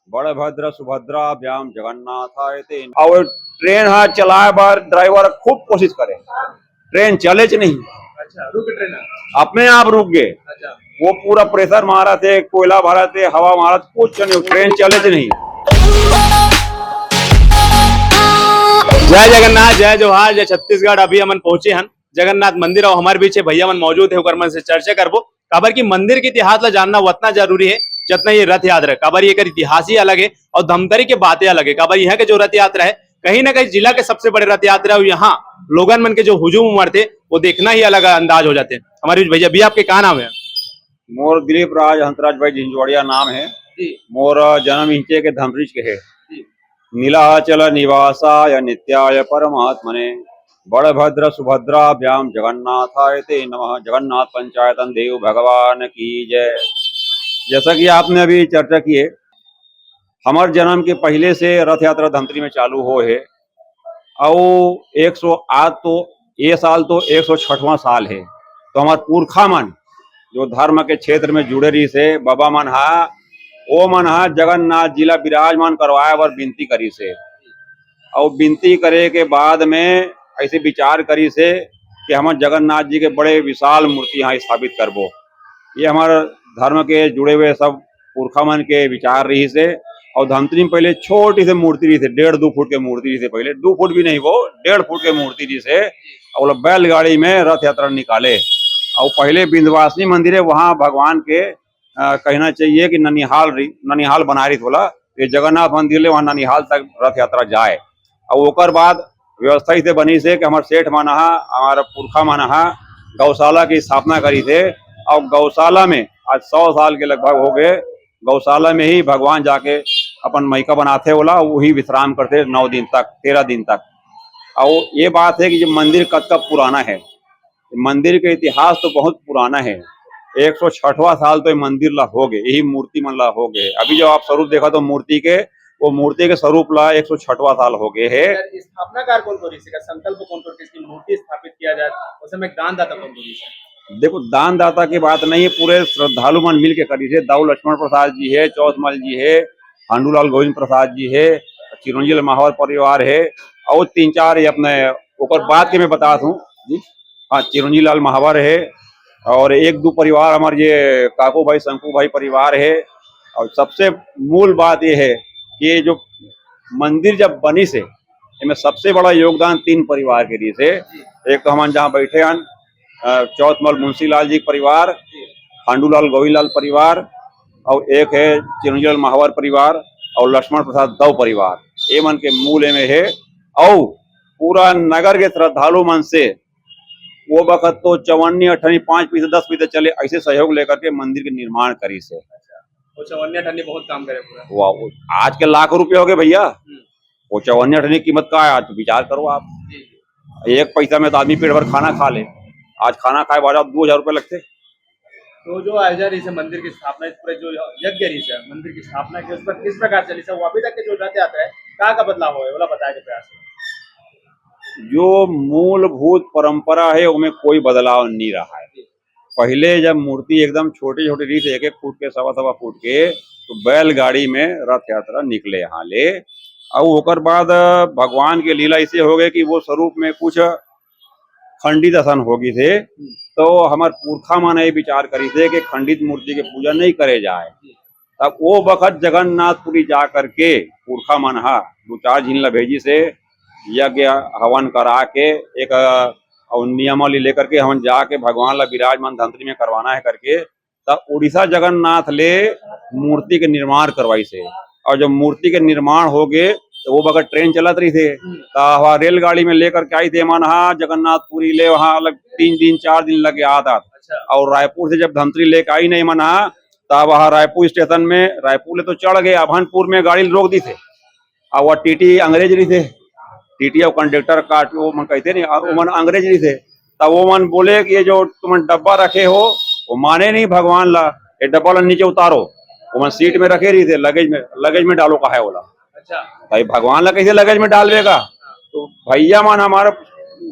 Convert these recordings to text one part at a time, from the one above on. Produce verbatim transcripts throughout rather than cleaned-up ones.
बलभद्र सुभद्राभ्याम जगन्नाथाय ते। और ट्रेन हा चलाए बर ड्राइवर खूब कोशिश करे, ट्रेन चलेच नहीं। अच्छा, रुक ट्रेन। अपने आप रुक गए। अच्छा। वो पूरा प्रेशर मारथे, कोयला भरथे, हवा मारथे, कुछ नहीं, ट्रेन चलेच नहीं। जय जगन्नाथ, जय जोहार, जय छत्तीसगढ़। अभी हमन पहुंचे हन जगन्नाथ मंदिर और हमारे बीच हे भैया मन मौजूद हे, ओकर मन से चर्चा करबो। काबर कि मंदिर के इतिहास ला जानना उतना जरूरी हे, जतना ये रथ यात्रा। काबर ये एकर इतिहास ही अलग हे और धमतरी के बातें अलग हे। काबर यहाँ के जो रथ यात्रा हे, कहीं ना कहीं जिला के सबसे बड़े रथ यात्रा हे, और यहाँ लोगन मन के जो हुजूम उमड़थे, वो देखना ही अलग अंदाज हो जाथे। हमारे बीच भैया, भैया आपके का नाम हे? मोर दिलीप राज हंसराज भाई जिंजवाड़िया नाम हे। जी। मोर जन्म इहिंचे के धमतरी के हे। जी। नीलाचल निवासाय नित्याय परमात्मने बलभद्र सुभद्राभ्याम जगन्नाथाय ते नमः। जगन्नाथ पंचायतन देव भगवान की जय। जैसा कि आपने अभी चर्चा की है, हमर जन्म के पहले से रथ यात्रा धमतरी में चालू हो हे, अउ एक सौ, आज तो ये साल तो एक सौ छठवां साल हे। तो हमर पुरखा मन जो धर्म के क्षेत्र में जुड़े रहिस हे, बाबा मन हा, ओ मन हा जगन्नाथ जी ला विराजमान करवाए बर विनती करिस हे। अउ विनती करे के बाद में ऐसे विचार करिस हे कि हमन जगन्नाथ जी के बड़े विशाल मूर्ति यहाँ स्थापित करबो। ये हमर धर्म के जुड़े हुए सब पुरखा मन के विचार रहिस हे। अउ धमतरी में पहले छोटी से मूर्ति रहिस हे, डेढ़ दो फुट के मूर्ति रहिस हे, पहले दो फुट भी नहीं, वो डेढ़ फुट के मूर्ति रहिस हे। अउ ओला बैलगाड़ी में रथ यात्रा निकाले। अउ पहले विंध्यवासिनी मंदिर हे, वहाँ भगवान के अ, कहना चाहिए कि ननिहाल रि-, ननिहाल बनाए रहिस ओला, ये जगन्नाथ मंदिर ले वहाँ ननिहाल तक रथ यात्रा जाए। अउ ओकर बाद व्यवस्था इसे बनिस हे कि हमर सेठ मन हा, हमर पुरखा मन हा गौशाला की स्थापना करिस हे। अउ गौशाला में आज सौ साल के लगभग हो गए, गौशाला में ही भगवान जाके अपन मइका बनाथे ओला, वही विश्राम करथे नौ दिन तक, तेरह दिन तक। अउ ये बात हे कि जो मंदिर कतका पुराना हे, मंदिर के इतिहास तो बहुत पुराना हे, एक सौ छठवां साल तो ये मंदिर ला हो गए, यही मूर्ति मन ला हो गए। अभी जो आप स्वरूप देखत हो मूर्ति के, वो मूर्ति के स्वरूप ला एक सौ छठवां साल हो गए हे। सर, स्थापनाकार कौन कौन रहिस हे? संकल्प कौन कौन रहिस हे कि मूर्ति स्थापित किया जाए? उस समय दान दाता कौन कौन रहिस हे? देखो, दान दाता की बात नहीं हे, पूरे श्रद्धालु मन मिल के करिस हे। दाऊ लक्ष्मण प्रसाद जी हे, चौथमल जी हे, हांडूलाल गोविंद प्रसाद जी हे, चिरंजीलाल महावर परिवार हे, अउ तीन चार ये अपने, ओकर बाद के मैं बतात हूँ जी। हाँ, चिरंजीलाल महावर हे, अउ एक दो परिवार हमर ये काकू भाई, शंकू भाई परिवार हे। अउ सबसे मूल बात ये हे कि ये जो मंदिर जब बनिस हे, एमे सबसे बड़ा योगदान तीन परिवार के रहिस हे। एक तो हमन जहाँ बैठे हन, अ, चौथमल मुंशीलाल जी के परिवार, हांडूलाल गोविंदलाल परिवार, अउ एक हे चिरंजीलाल महावर परिवार, अउ लक्ष्मण प्रसाद दव परिवार, ये मन के मूल एमे हे। अउ पूरा नगर के श्रद्धालु मन से वो बखत तो चवन्नी अठन्नी पाँच पैसा, दस पैसा चले, ऐसे सहयोग लेकर के मंदिर के निर्माण करिस हे। वो चवन्नी अठन्नी बहुत काम करे पूरा। वाह, वो आज के लाख रुपया हो गए भैया। हम्म। वो चवन्नी अठन्नी की कीमत का है, आज तो विचार करो आप। जी, जी। एक पैसा में तो आदमी पेट भर खाना खा ले, आज खाना खाए बाजार दो हजार रुपये लगते। तो जो आयोजन रहिस हे मंदिर की स्थापना, इस पूरे जो यज्ञ रहिस हे मंदिर की स्थापना के, उस पर किस प्रकार चलिस हे, वो अभी तक के जो रथ यात्रा हे, का का बदलाव होय, ओला बताए के प्रयास करो। जो मूलभूत परंपरा हे, ओमे कोई बदलाव नहीं रहा हे। पहले जब मूर्ति एकदम छोटे-छोटे रहिस हे, एक एक फुट के, सवा सवा फुट के, तो बैलगाड़ी में रथ यात्रा निकले यहाँ ले। अउ ओकर बाद भगवान के लीला ऐसे हो गए कि वो स्वरूप में कुछ खंडित असन हो गइस हे। हम्म। तो हमर पुरखा मन ये विचार करिस हे कि खंडित मूर्ति के पूजा नहीं करे जाए। तब वो बखत जगन्नाथपुरी जा करके पुरखा मन हा दो चार झिन ला भेजिस हे, यज्ञ हवन करा के एक, अ, अउ नियमावली लेकर के हमन जाके भगवान ला विराजमान धमतरी में करवाना हे करके, त उड़ीसा जगन्नाथ ले मूर्ति के निर्माण करवाइस हे। अउ जब मूर्ति के निर्माण हो गे, त वो बखत ट्रेन चलत रहिस हे, हम्म। त हवा रेलगाड़ी में लेकर के आइस हे मन हा जगन्नाथपुरी ले, वहाँ लग तीन दिन, चार दिन लग गे आत आत। अच्छा। अउ रायपुर से जब धमतरी लेके आइस हे मन हा, तब वहाँ रायपुर स्टेशन में, रायपुर ले तो चढ़ गे, अभनपुर में गाड़ी रोक दिस हे। अउ वो टीटी अंग्रेज रहिस हे, टीटी अउ कंडक्टर का वो मन कहते नहीं, अउ वो मन अंग्रेज रहिस हे। तब वो मन बोले कि ये जो तुमन डब्बा रखे हो, वो माने नहीं भगवान ला, ये डब्बा ला नीचे उतारो। वो मन सीट में रखे रहिस हे, लगेज में, लगेज में डालो कहा हे ओला। अच्छा। भाई भगवान ला कैसे लगेज में डालवेगा? तो भैया मन हमारे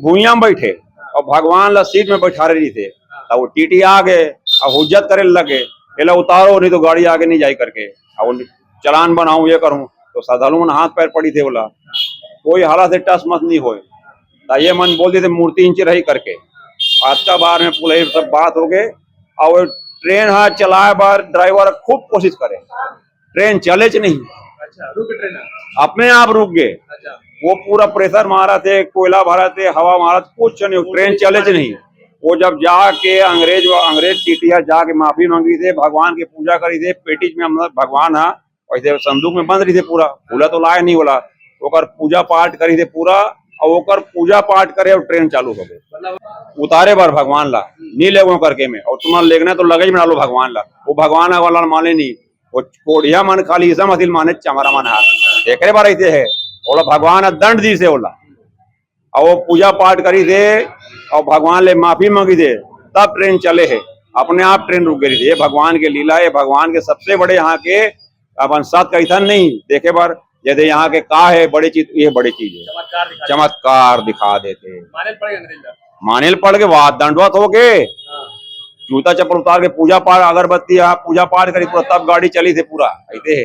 भुइयां में बैठे अउ भगवान ला सीट में बैठारे रहिस हे। तब वो टीटी आ गे, अब हुज्जत करे लगे, एला उतारो नहीं तो गाड़ी आगे नहीं जाए करके। अब वो चालान बनाऊं, ये करूं, तो श्रद्धालु मन हाथ पैर पड़ी थे बोला, कोई हालत से टस मस नहीं होए। तो ये मन बोल देते मूर्ति इंच रही करके। आज का बार में पूरा ये सब बात हो गए। और ट्रेन हा चलाए बार ड्राइवर खूब कोशिश करे, ट्रेन चले च नहीं, अच्छा, रुक ट्रेन। अपने आप रुक गए। अच्छा। वो पूरा प्रेशर मारा थे, कोयला भरा थे, हवा मारा थे, कुछ नहीं, ट्रेन चले च नहीं। वो जब जाके अंग्रेज, अंग्रेज टीटी हा जाके माफी मांगी थे, भगवान की पूजा करी थे, पेटी में हम भगवान हा वैसे संदूक में बंद रही थे पूरा, भूला तो लाए नहीं बोला, ओकर पूजा पाठ करी थे पूरा, और ओकर पूजा पाठ करे और ट्रेन चालू हो गई। मतलब उतारे बार भगवान ला नी लेगो करके में, और तुम्हारा लेगना तो लगे ही बना लो भगवान ला। वो भगवान वाला माने नहीं, वो कोढ़िया मन खाली ईसा मसीह माने, चमरा मन हा, एकरे बार ऐसे है। ओला भगवान हा दंड दी से ओला, और वो पूजा पाठ करी थे और भगवान ले माफी मांगी थे, तब ट्रेन चले है। अपने आप ट्रेन रुक गई थी। ये भगवान के लीला है, ये भगवान के सबसे बड़े यहाँ के अपन सत कैथन नहीं देखे बार। जैसे यहाँ के का है बड़ी चीज, ये बड़ी चीज है, चमत्कार दिखा देते। माने पड़ गए अंग्रेज ला। माने पड़ के बाद दंडवत हो गए। हाँ। जूता चप्पल उतार के पूजा पाठ, अगरबत्ती, हाँ, पूजा पाठ करी पूरा, तब गाड़ी चली थे पूरा। ऐसे है।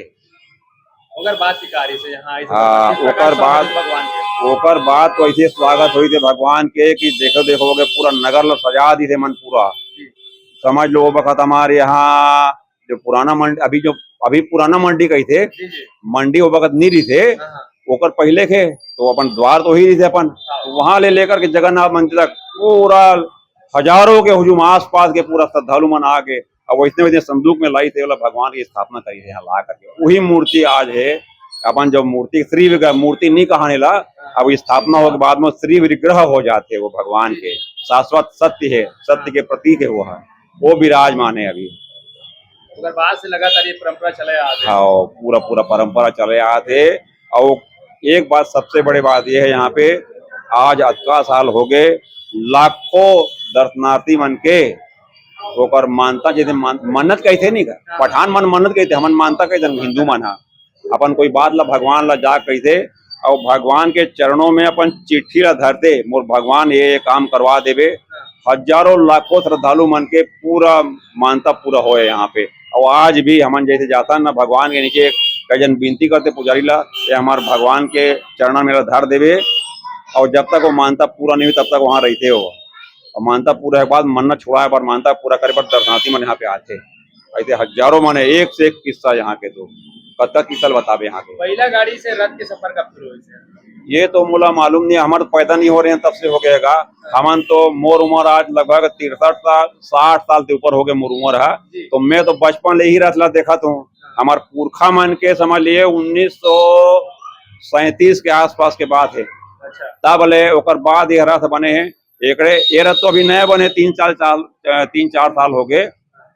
ओकर बाद शिकारी से यहाँ ऐसे हाँ, भगवान के ओकर बाद, भगवान के। ओकर बाद तो ऐसे स्वागत हुई थे भगवान के कि देखो, देखो के पूरा नगर ला सजा दी थे मन पूरा। जी। समझ लो, वो वक्त हमारे यहाँ जो पुराना मंडी, अभी जो, अभी पुराना मंडी कही थे, जी, जी। मंडी वो वक्त नहीं रही थे, हाँ, हाँ। ओकर पहले के, तो अपन द्वार तो ही रही थे अपन, हाँ। तो वहां ले लेकर के जगन्नाथ मंदिर तक पूरा हजारों के हुजूम आसपास के पूरा श्रद्धालु मन आके, अब वैसने वैसने संदूक में लाई थे, बोला भगवान की स्थापना करी है यहाँ ला करके। वही मूर्ति आज है, अपन जो मूर्ति श्री विग्रह, मूर्ति नहीं कहाने ला, अब स्थापना होके बाद में श्री विग्रह हो जाते वो भगवान के। शाश्वत सत्य है, सत्य के प्रतीक है वो है, वो विराजमान है अभी। ओकर बाद से लगातार ये परंपरा चले आ रही है। हाँ, पूरा पूरा परंपरा चले आते। और एक बात, सबसे बड़ी बात ये है यहाँ पे, आज अतका साल हो गए, लाखों दर्शनार्थी मन के ओकर मानता, जैसे मान-, मन्नत कहते नहीं का, पठान मन मन्नत कहते, हमन मानता कहते, हिंदू मन हा अपन कोई बात ला भगवान ला जा कहते, और भगवान के चरणों में अपन चिट्ठी ला धरते, मोर भगवान ये, ये काम करवा देवे। हजारों लाखों श्रद्धालु मन के पूरा मानता पूरा होए यहाँ पे। और आज भी हमन जैसे जाता ना भगवान के नीचे, कई जन विनती करते पुजारी ला, ये हमार भगवान के चरणा में ला धर देवे, और जब तक वो मानता पूरा नहीं हुई तब तक वहाँ रहते हो। और मानता पूरा के बाद मन्नत छुड़ाए बर, मानता पूरा करे बर दर्शनार्थी मन यहाँ पे आते। ऐसे हजारों मन है, एक से एक किस्सा यहाँ के। तो कतका किस्सा ल बताबे यहाँ के। पहला गाड़ी से रथ के सफर कब शुरू हुई? ये तो मोला मालूम नहीं, हमर तो पैदा नहीं हो रहे हैं तब से हो गएगा। हमन तो, मोर उम्र आज लगभग तिरसठ साल, साठ साल के ऊपर हो गए मोर उम्र है। जी। तो मैं तो बचपन ले ही रथ ला देखा हूँ। हमार पुरखा मन के समझ लिए उन्नीस सौ सैंतीस के आसपास के बात है। अच्छा। तब ले ओकर बाद ये रथ बने हैं। एकरे, ये रथ तो अभी नया बने, तीन चार साल, अ, तीन चार साल हो गए।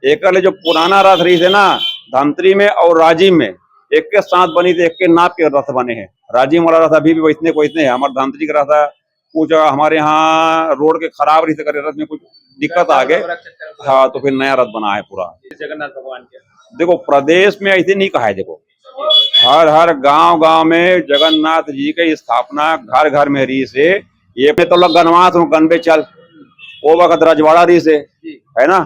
एकर ले जो पुराना रथ रही थे ना, धमतरी में और राजिम में एक के साथ बनी थे, एक के नाप के रथ बने हैं। राजिम वाला रथ अभी भी वैसने को वैसने है। हमारे धमतरी का रथ है, कुछ हमारे यहाँ रोड के खराब रही से करे, रथ में कुछ दिक्कत आ गए। हाँ, तो फिर नया रथ बना है पूरा। जगन्नाथ भगवान के। देखो, प्रदेश में ऐसे नहीं कहा है। देखो, हर हर गांव गांव में जगन्नाथ जी के स्थापना घर घर में रही से। ये मैं तो लोग गनवात हूँ, गनबे चल, वो वक्त रजवाड़ा रही से, है ना।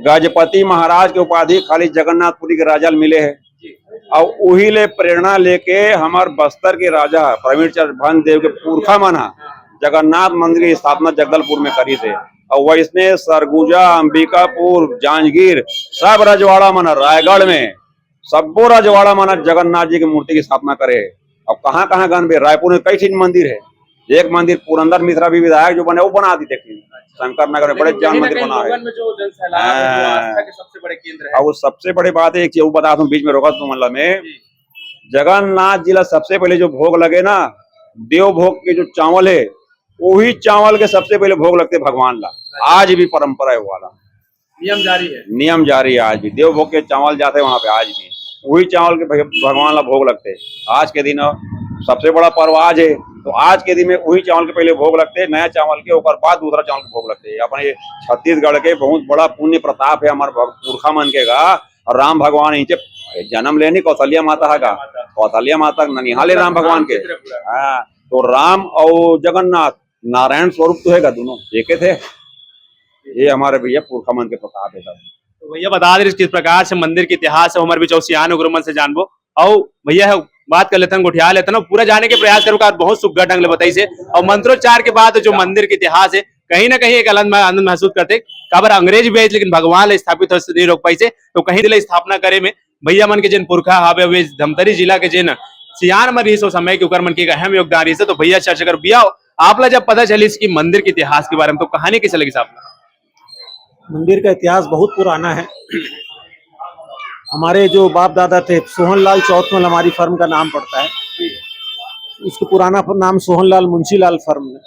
गजपति महाराज के उपाधि खाली जगन्नाथपुरी के राजा ल मिले है। और उही ले प्रेरणा लेके हमार बस्तर के राजा प्रवीण चंद्र भंज देव के पुरखा मन हा जगन्नाथ मंदिर की स्थापना जगदलपुर में करी थे। और वैसने सरगुजा, अंबिकापुर, जांजगीर, सब रजवाड़ा मन, रायगढ़ में सब्बो रजवाड़ा मन जगन्नाथ जी की मूर्ति की स्थापना करे। अब कहाँ कहाँ गनबे, रायपुर में कई ठिन मंदिर है। एक मंदिर पुरंदर मिश्रा भी विधायक जो बने, वो बना दी, देखिए शंकर नगर में बड़े लेकिन जान कहीं ना मंदिर कहीं बना है। लोगन में जो जन सैलाब है, जो हाँ। आस्था के सबसे बड़े केंद्र है। और वो सबसे बड़ी बात है, एक चीज वो बता दूं, बीच में रोका तुम, मतलब में जी। जगन्नाथ जी ला सबसे पहले जो भोग लगे ना, देव भोग के जो चावल है, वही चावल के सबसे पहले भोग लगते भगवान ला। आज भी परंपरा है वो वाला। नियम जारी है। नियम जारी है आज भी। देव भोग के चावल जाते हैं वहां पे आज भी। वही चावल के भग-, भगवान ला भोग लगते हैं। आज के दिन सबसे बड़ा पर्व आज है, तो आज के दिन में वही चावल के पहले भोग लगते हैं, नया चावल के, ओकर बाद दूसरा चावल के भोग लगते हैं। अपन ये छत्तीसगढ़ के बहुत बड़ा पुण्य प्रताप है हमारे भग-, पुरखा मन के का। और राम भगवान इनसे जन्म लेनी कौशल्या माता है का, कौशल्या माता ननिहाल है राम भगवान के। हाँ, तो राम और जगन्नाथ नारायण स्वरूप तो है का, दोनों एक थे। ये हमारे भैया पुरखा मन के प्रताप है सब। तो भैया बता दे किस प्रकार से मंदिर के इतिहास है, हमारे बीच और सियान गुरु मन से जानबो। अउ भैया ह बात कर लेथन, गोठिया लेथन, अउ पूरा जाने के प्रयास करबो, काबर बहुत सुग्घर ढंग ले बताइस हे। अउ मंत्रोच्चार के बाद जो मंदिर के इतिहास हे, कहीं ना कहीं एक आनंद, आनंद महसूस करथे, काबर अंग्रेज भी आइस, लेकिन भगवान ला स्थापित होए से नहीं रोक पाइस हे। तो कहीं ले स्थापना करे में भैया मन के जेन पुरखा हावे, वे धमतरी जिला के जेन सियान म रहिस ओ समय के, ओकर मन के एक अहम योगदान रहिस हे। तो भैया चर्चा कर भैया, आप ला जब पता चलिस कि मंदिर के इतिहास के बारे में, तो कहानी कैसे लगिस आप ला? मंदिर का इतिहास बहुत पुराना है। हमारे जो बाप दादा थे, सोहनलाल चौथमल हमारी फर्म का नाम पड़ता है, उसको पुराना नाम सोहनलाल मुंशीलाल फर्म है।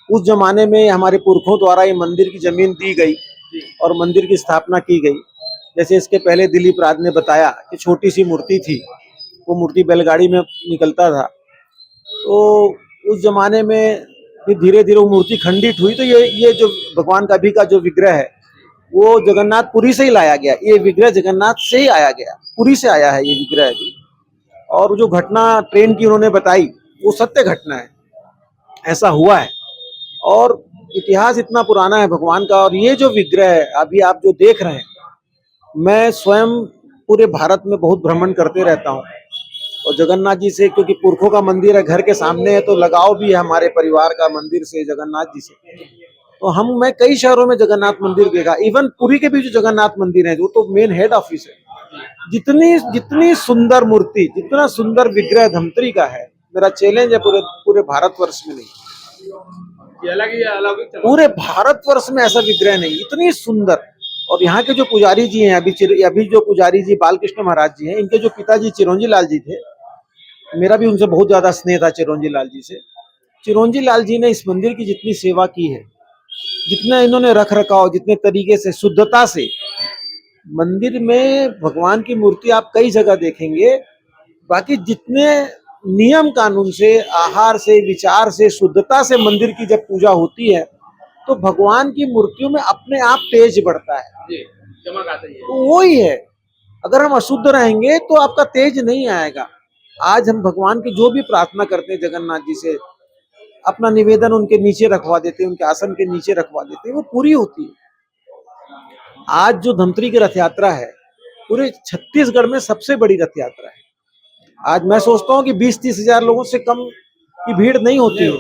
उस जमाने में हमारे पुरखों द्वारा ये मंदिर की जमीन दी गई और मंदिर की स्थापना की गई। जैसे इसके पहले दिलीप राज ने बताया कि छोटी सी मूर्ति थी, वो मूर्ति बैलगाड़ी में निकलता था। तो उस जमाने में फिर धीरे धीरे वो मूर्ति खंडित हुई, तो ये ये जो भगवान का अभी का जो विग्रह है, वो जगन्नाथपुरी से ही लाया गया। ये विग्रह जगन्नाथ से ही आया गया, पुरी से आया है ये विग्रह भी। और जो घटना ट्रेन की उन्होंने बताई, वो सत्य घटना है, ऐसा हुआ है। और इतिहास इतना पुराना है भगवान का। और ये जो विग्रह है, अभी आप जो देख रहे हैं, मैं स्वयं पूरे भारत में बहुत भ्रमण करते रहता हूँ। और जगन्नाथ जी से, क्योंकि पुरखों का मंदिर है, घर के सामने है, तो लगाव भी है हमारे परिवार का मंदिर से, जगन्नाथ जी से। तो हम मैं कई शहरों में जगन्नाथ मंदिर देखा, इवन पुरी के भी जो जगन्नाथ मंदिर है, वो तो मेन हेड ऑफिस है। जितनी जितनी सुंदर मूर्ति, जितना सुंदर विग्रह धमतरी का है, मेरा चैलेंज है पूरे पूरे भारतवर्ष में नहीं, पूरे भारतवर्ष में ऐसा विग्रह नहीं, इतनी सुंदर। और यहाँ के जो पुजारी जी हैं, अभी चिर, अभी जो पुजारी जी बालकृष्ण महाराज जी हैं, इनके जो पिताजी चिरंजी लाल जी थे, मेरा भी उनसे बहुत ज्यादा स्नेह था चिरंजी लाल जी से। चिरंजी लाल जी ने इस मंदिर की जितनी सेवा की है, जितना इन्होंने रख रखाव, जितने तरीके से, शुद्धता से, मंदिर में भगवान की मूर्ति आप कई जगह देखेंगे, बाकी जितने नियम कानून से, आहार से, विचार से, शुद्धता से मंदिर की जब पूजा होती है, तो भगवान की मूर्तियों में अपने आप तेज बढ़ता है। जी, चमक आती है। तो वही है, अगर हम अशुद्ध रहेंगे तो आपका तेज नहीं आएगा। आज हम भगवान की जो भी प्रार्थना करते हैं जगन्नाथ जी से, अपना निवेदन उनके नीचे रखवा देते हैं, उनके आसन के नीचे रखवा देते हैं, वो पूरी होती है। आज जो धमतरी की रथ यात्रा है, पूरे छत्तीसगढ़ में सबसे बड़ी रथ यात्रा है। आज मैं सोचता हूँ कि बीस तीस हजार लोगों से कम की भीड़ नहीं होती है।